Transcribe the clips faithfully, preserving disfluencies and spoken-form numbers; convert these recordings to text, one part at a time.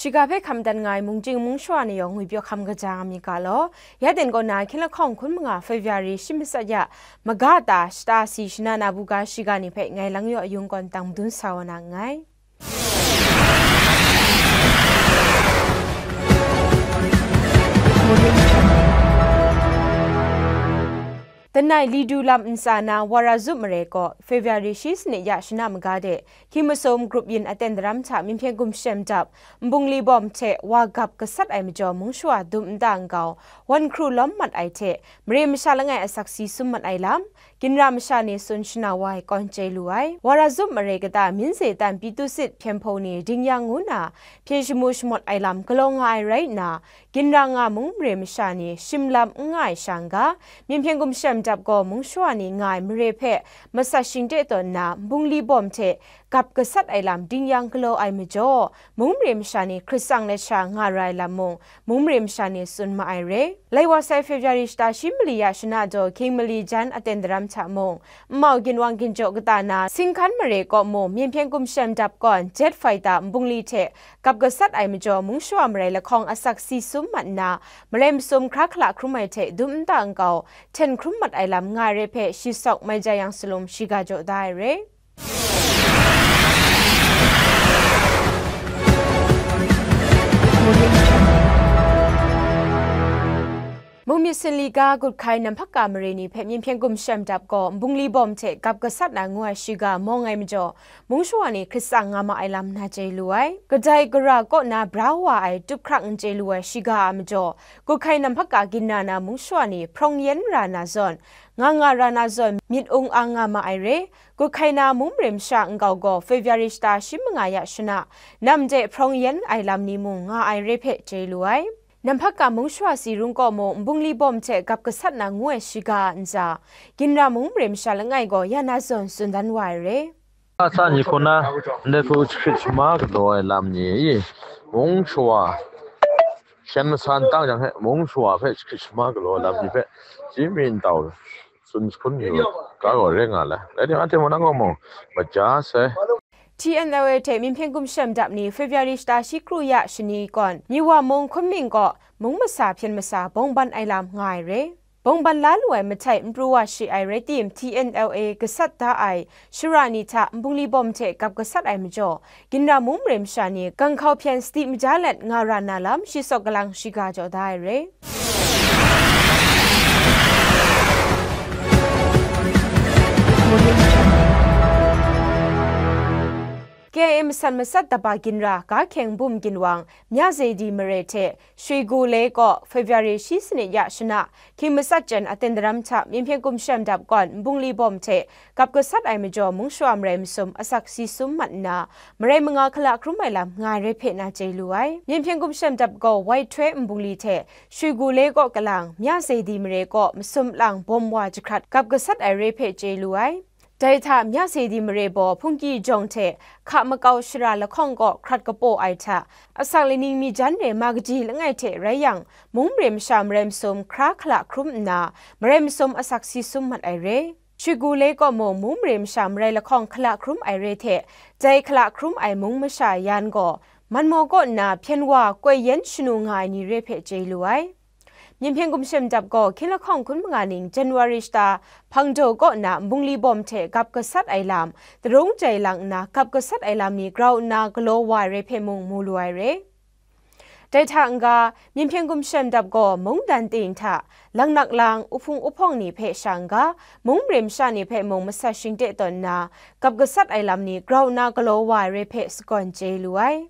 Shiga hpe hkam dat nga ai mungchying mungshawa ni yawng ngwipyaw hkam kaja nga myit ga law, ya den kaw na hkying lahkawng hkun manga February shi matsat ya, maga ta shata si shana na buga shiga ni hpe ngai lang yaw yung kawn tang madun sa wa na nngai. Danai Lidu lam ntsa na Wara Zup mare kaw February shi sanit ya shana maga de, hkying masum grup yin aten daram hta Myen Hpyen Gumshem dap, nbungli bawm hte wa gap gasat ai majaw mungshawa dum nta nkau, wan hkru lawm mat ai hte, mare masha langai asak si sum mat ai lam, ginra masha ni tsun shana wa ai kawn chye lu ai. Wara Zup mare kata Minze tan Pyitusit hpyen hpung ni ding yang ngu na hpye shamu shamawt ai lam galaw nga ai rai nna, ginra nga mung mare masha ni shim lam n nga ai sha n ga, Myen Hpyen Gumshem dap gaw mungshawa ni nga ai mare hpe masat shingte tawn nna, nbungli bawm hte gap gasat ai lam ding yang galaw ai majaw, mung mare masha ni hkrit tsang let sha nga ra ai lam mung, mung mare masha ni tsun ma ai re. Lai wa sai February shata shi mali ya shana jaw hkying mali jan aten daram hta mung, nmau ginwang ginjaw kata na, Singhkan mare kaw mung, Myen Hpyen Gumshem dap gawn jet fighter nbungli hte gap gasat ai majaw, mungshawa marai lahkawng asak si sum mat nna, marai masum hkra hkala hkrum ai hte dum nta nkau, hten hkrum mat ai lam nga ai re hpe shi sawk mai ja yang salum shiga jaw da ai re. Mung myit sinli ga gut hkai nam hpaka mare ni hpe Myen Hpyen Gumshem dap gaw nbungli bawm hte gap gasat na ngu ai shiga mawng ai majaw, mungshawa ni hkrit tsang nga ma ai lam na chye lu ai. Kadai gara kaw na bra wa ai tup hkrak n chye lu ai shiga a majaw, gut hkai nam hpaka ginra na mungshawa ni hprawng yen ra na zawn, nga nga ra na zawn myit ung ang nga ma ai re. Gut hkai na mung mare masha nkau gaw February shata shi manga ya shana, nam de hprawng yen ai lam ni mung nga ai re hpe chye lu ai. Nam hpaka mungshawa si rung kaw mung nbungli bawm hte gap gasat na ngu ai shiga a ntsa, ginra mung mare masha langai gaw ya na zawn tsun dan wa ai re. Sa ni hku na, ndai hku jahkrit shama galaw ai lam ni i, mungshawa, shem masan tang jang hte, mungshawa hpe jahkrit shama galaw ai lam ni hpe, chyi mi ntau, tsun jahkrum yu ga gaw rai nga ai. Rai timung, anhte mung nang gaw mung, maja sai. T N L A hte Myen Hpyen Gumshem dap ni February shata shi kru ya shani kawn, Miwa mung Kunming kaw mung masa hpyen masa bawng ban ai lam nga ai re. Bawng ban la lu ai mahtai n pru wa shi ai rai tim, T N L A gasat da ai shara ni hta nbungli bawm hte gap gasat ai majaw, ginra mung mare masha ni ganghkau hpyen sadi maja let nga ra na lam shi sawk galang shiga jaw da ai re. K I A masan matsat daba ginra, Ga Hkyeng Bum ginwang, Mya Zedi mare hte Shwigu le kaw February shi sanit ya shana, hkying matsat jen aten daram hta Myen Hpyen Gumshem dap gawn nbungli bawm hte gap gasat ai majaw, mungshawa marai masum asak si sum mat nna, marai manga hkala hkrum ai lam nga ai re hpe na chye lu ai. Myen Hpyen Gumshem dap gaw Wai Htoi nbungli hte Shwigu le kaw kalang, Mya Zedi mare kaw masum lang bawm wa jahkrat gap gasat ai re hpe chye lu ai. Dai hta Mya Zedi mare baw Hpungki jawng hte hka makau shara lahkawng kaw hkrat kapaw ai hta, asak laning mi jan re ma kaji langai hte rai yang, mung mare masha marai masum hkra hkala hkrum nna, marai masum asak si sum mat ai re. Shwigu le kaw mung, mung mare masha marai lahkawng hkala hkrum ai re hte, dai hkala hkrum ai mung masha yan gaw, Manmaw kaw nna hpyen wa koi yen shanu nga ai ni re hpe chye lu ai. Myen Hpyen Gumshem dap gaw hkying lahkawng hkun manga ning January shata Hpangdaw kaw na nbungli bawm hte gap gasat ai lam, darung jai lang nna gap gasat ai lam ni grau nna galaw wa ai re hpe mung mu lu ai re. Dai hta n-ga, Myen Hpyen Gumshem dap gaw mungdan ting hta, langnak lang, uhpung uhpawng ni hpe sha n-ga, mung mare masha ni hpe mung masat shingte tawn nna, gap gasat ai lam ni grau nna galaw wa ai re hpe sagawn chye lu ai.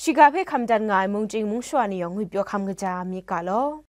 Shiga hpe hkam dat nga ai mungchying mungshawa ni yawng ngwipyaw hkam kaja myit ga law.